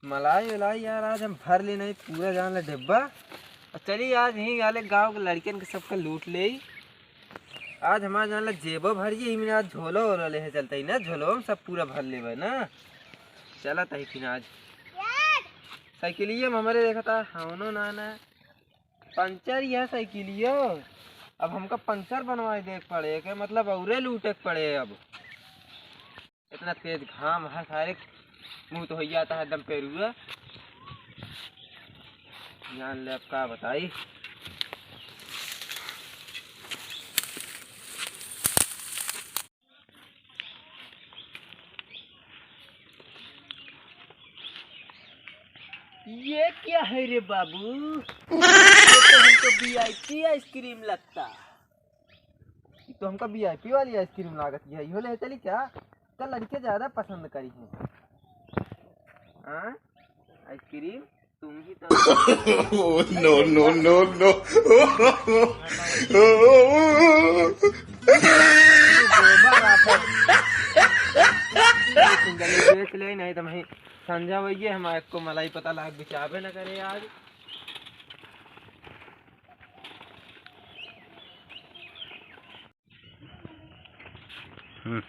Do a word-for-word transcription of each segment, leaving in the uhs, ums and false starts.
मलाई उलाई यार, आज हम भर ले नहीं पूरा जान ला डिब्बा। और चली आज यहीं वाले गाँव के लड़कियन के सबका लूट ले। आज हमार जान ला जेबो भर जी, इही में आज झोलो ओलो लेहे चलते ही ना, झोलो हम सब पूरा भर लेबे ना। चला तही फिर आज साइकिलिये में हमारे देखा था, हवनो ना ना पंचर यह साइकिलियो। अब हमका पंचर बनवाए दे के पड़े, के मतलब औरे लूटे के पड़े। अब इतना तेज घाम है, सारे मुँह तो हो जाता है एकदम पेरुआ। जान ले अब का बताई। ये क्या है रे बाबू? ये तो हमको वीआईपी आइसक्रीम लगता। ये तो हमका वीआईपी वाली आइसक्रीम लागत है। इहो ले चली क्या? तो लड़के ज्यादा पसंद करी हैं। हाँ? आइसक्रीम? तुम ही तो नो, नो, नो, नो। बेच ले, नहीं तो मैं संझा वही है, हमारे को मलाई पता लाग बिचाबे न करे आज। हम्म।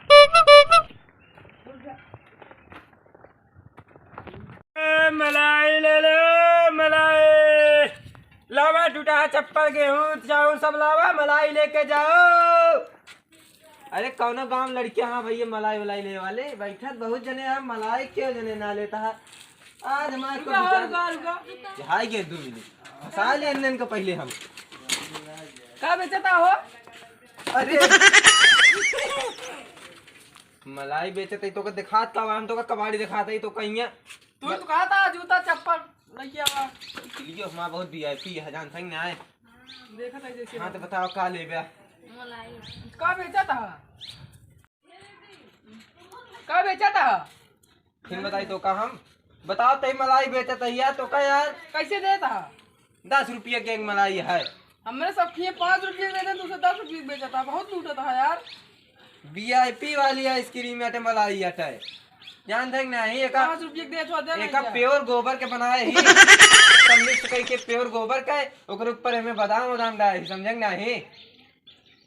ए, मलाई ले लो, मलाई। लावा टूटा चप्पल, गेहूं, चाउर सब लावा, मलाई लेके जाओ। अरे कौनो गांव लड़के, हाँ भैया, मलाई वलाई ले वाले बैठत बहुत जने हैं, मलाई क्यों जने ना लेता है। आज हमारे को रुका, विचार रुका, रुका। हाय गे दो मिनट, फंसा ले इनन को पहले हम। का बेचता हो? अरे मलाई बेचत है तो का दिखात का, हम तो का कबाड़ी दिखात है तो कहिया। तू तो कहा था जूता चप्पल लेके आवा। चलियो, हमारा बहुत वीआईपी है, जान संग ना आए। देखत है जैसे हाँ, तो बताओ का लेबे? मलाई। का बेचत है? का बेचत है? फिर बताई तो का हम? बताओ तई मलाई बेचत है यार, तो का यार? कैसे देत है? दस रुपया के एक मलाई है। हमरे सब खिए पाँच रुपये के देते, तू से दस रुपये के बेचत है, बहुत लूटत है यार। वीआईपी वाली आइसक्रीम अटे, मलाई अटे। जान थे कि नहीं, एका पाँच रुपये के देत हो, दे एका नहीं जा। प्योर गोबर के बनाए ही। सब मिक्स करके प्योर गोबर के, ओकरे ऊपर हमें बादाम वादाम डाले ही, समझे कि नहीं?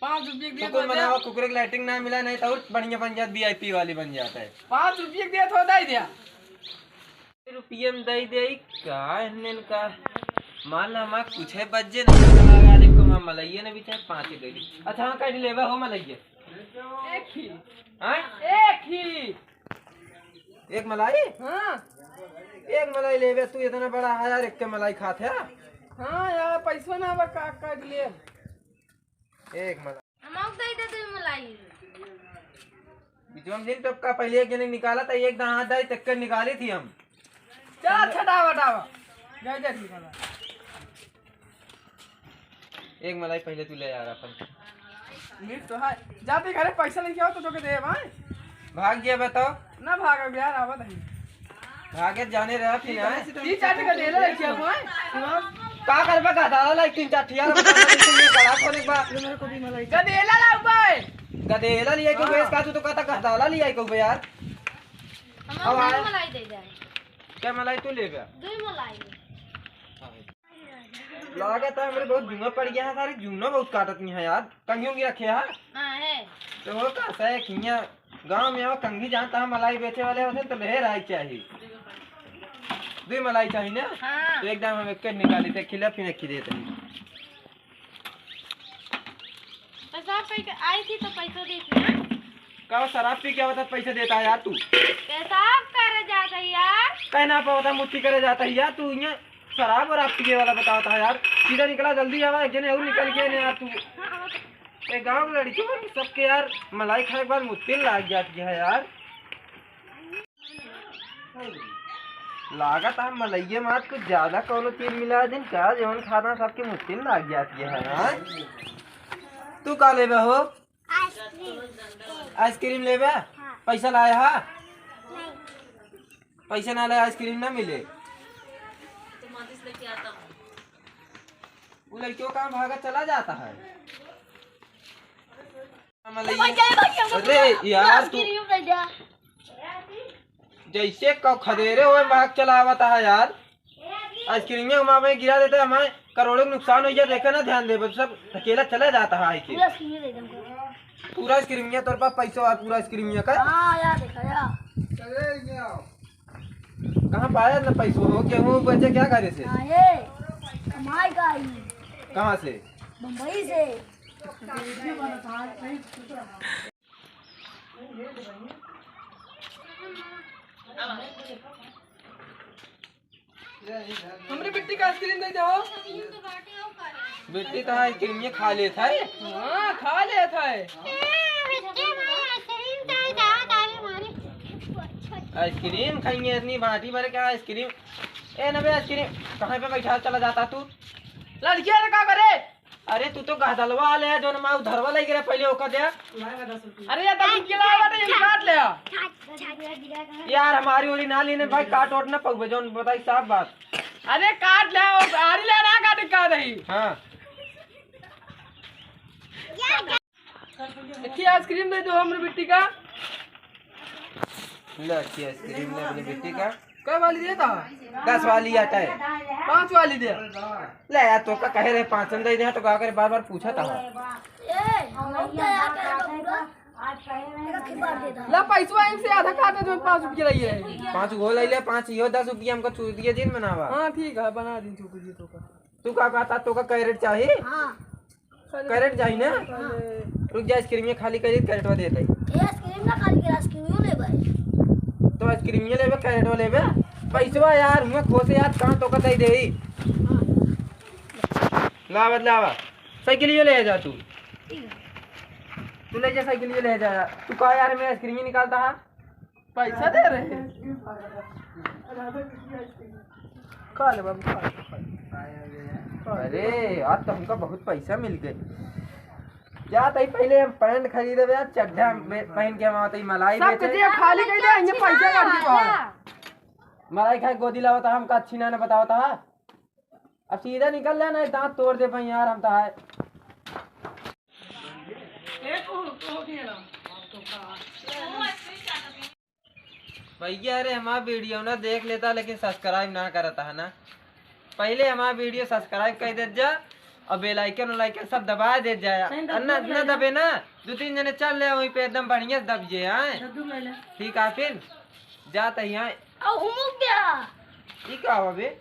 पाँच रुपये के तो देत कुल हो, दे। मनावा, कुकुरे के लैट्रिन ना मिला, नहीं तो और बढ़िया बन जात, वीआईपी वाली बन जात है। पाँच रुपये के देत हो, दे दिया। रुपये में दे दे, का इन्हन का? मान ला, हमार कुछ है बज्जे ना, लगा दे को, हमार मलइये ने भी चाहे पाँच गई। अच्छा, हाँ, काट लेबे हो मलइये। एक ही। हाँ? एक ही। एक मलाई? हाँ। एक मलाई लेबे तू, इतना बड़ा है यार, एक के मलाई खात है। हाँ यार, पैसो ना बा, का काट ले। एक मलाई। हम आउक दे दे तू मलाई। बिचवा में जिन टपका पहले एक जने निकाला था, एक दाना हाथ डाली, तक्कर निकाली थी हम। चल, अच्छा, डावा, डावा। जा, जा, निकाला। एक मलाई पहले तू ले यार अपन। मीठ तो है। जा, तू घरे पैसा लेके आओ तो तोके दे भाई। भाग गया बताओ। ना भाग यार, आवत है। भागे जाने रहा फिर, हैं? तीन चार ठे गदेला लेके आओ, हैं? का करबा गदेला लाई तीन चार ठिया, बता दे, ये बड़ा कोने बा। गदेला लाओ भाई। गदेला लिए के बेस का तू तो कहता गदेला लिए को बे यार। हमारे अब दो आए। मलाई दे दे। क्या मलाई तू लेबे? दो मलाई। लागत है हमरे बहुत जूना पड़ गया है, सारी जूना बहुत काटत नहीं है यार। कंघी उंघी रखे है? हाँ, है। तो वो का सै किया गाँव में आओ, कंघी जानता है, मलाई बेचे वाले होते तो ले रहा चाहिए। दो मलाई चाहिए ना? हाँ। तो एकदम हम एक निकाली थे, खिला फिर एक खिले थे। पेशाब करके आई थी तो पैसा देती ना। का शराब पी के आवता पैसा देता है यार तू? पेशाब करे जाता है यार। कहना पावता मुट्ठी करे जाता है यार तू, यहाँ शराब और आप पिए वाला बतावता है यार। सीधा निकला, जल्दी आवा, एक जने और निकल के ने यार तू। हाँ, हाँ। ए गाँव के लड़की बन सबके यार मलाई खाए के बाद मुत्तिन लाग जाती है यार। लागत है मलइये मात कुछ ज्यादा कौनो चीज मिला दिन का, जवन खाना सबके मुत्तिन लाग जाती है यार। तू का लेबे हो? आइसक्रीम। आइसक्रीम लेबे? हाँ। पैसा लाए हा? नहीं। पैसा ना लाए, आइसक्रीम ना मिले। वो लड़कियों का भागा चला जाता है। तो भाई, चले भाई, हम अरे यार, तू आइसक्रीम ले जा। जैसे क-, खदेरे होए महक चलावत है यार। आइसक्रीम में हमारे गिरा देते, हमारे करोड़ों के नुकसान हो गया। देखा ना, ध्यान दे, सब अकेला चला जाता है आइसक्रीम। पूरा आइसक्रीम दे दे हमको। पूरा आइसक्रीम तोर पास पैसा है, पूरा आइसक्रीम का? हाँ, यार, देखा यार। कहाँ पाया इतना पैसा हो? गेहूँ बेचे क्या करे से? हाँ, ये कमाई का ही। कहाँ से? बम्बई से। हमरे बिट्टी का आइसक्रीम दे दो। बिट्टी तो आइसक्रीम ये खा लेत है। हाँ, खा लेत है। आइसक्रीम खाएंगे, इतनी बाटी भर के आइसक्रीम। ए नबे, आइसक्रीम कहाँ पे बैठा चला जाता तू? लड़किया ने का करे? अरे तू तो गदलवा ले, जो नमा उधरवा ले गिरा पहले ओका दे। अरे ये दस रुपया लावा तो ये काट ले। यार हमारी ओरी ना लेने भाई, काट ओट ना पउबे, जौन बताई साफ बात। अरे काट ले, आरी ले ना काट का दही। हाँ। एक ही आइसक्रीम दे दो हमरे बिट्टी का। ले, अच्छी आइसक्रीम ले अपनी बिट्टी का। कै वाली देता? दस वाली आता है। पाँच वाली दे। ले यार, तो का कहे रहे पाँच दे दे, तो का करे बार बार पूछा था। ए, हम लोग क्या यार, कहे तो पूरा। ला पैसवा इनसे आधा काटे जो पाँच रुपया रही है। पाँच गो ले ले, पाँच यो दस रुपया हमका चूर दिए दिन बनावा। हाँ ठीक है, बना दी चूर दिए तो का। तू का कहता, तो का कैरेट चाही? हाँ। कैरेट चाही ना? हाँ। रुक जा, आइसक्रीम ये खाली करी, कैरेटवा देत है। ए, आइसक्रीम ना खाली कर, आइसक्रीम ले भाई। तो आइसक्रीम ये लेबे, कैरेटवा लेबे? पैसवा यार, हुआ खोसे यार, कहाँ तो का दे दे। हाँ। लावा, लावा। साइकिल ये ले जा तू। ठीक है। तू ले जा, साइकिल ये ले जा। तू कहा यार, मैं आइसक्रीम ही निकालता है। पैसा दे रहे हैं। खा ले बाबू, खा ले, खा ले। अरे, आज तो हमका बहुत पैसा मिल गए। क्या तई पहले हम पैंट खरीदे बे, चड्ढा में पहन के हम आवत ही मलाई सब बेचे। कचिया खाली कर दे, ये पैसा काट के बाहर। मलाई खाए गोदी लावत है, हमका अच्छी ना, ना बतावत है। अब सीधा निकल ले, नहीं दांत तोड़ दे भाई यार, हम तो है। भैया, अरे हमारा वीडियो ना देख लेता, लेकिन सब्सक्राइब ना करता है ना। पहले हमारा वीडियो सब्सक्राइब कर देत जा और बेल आइकन, उल आइकन सब दबा देत जा। नहीं, दबा न, दे न ना। दबे ना, दो तीन जने चल ले वहीं पे, एकदम बढ़िया से दब जे आए। दद्दू ले ले। ठीक है, फिर जात ही आए। अब उमुक गया। ई का हुआ बे?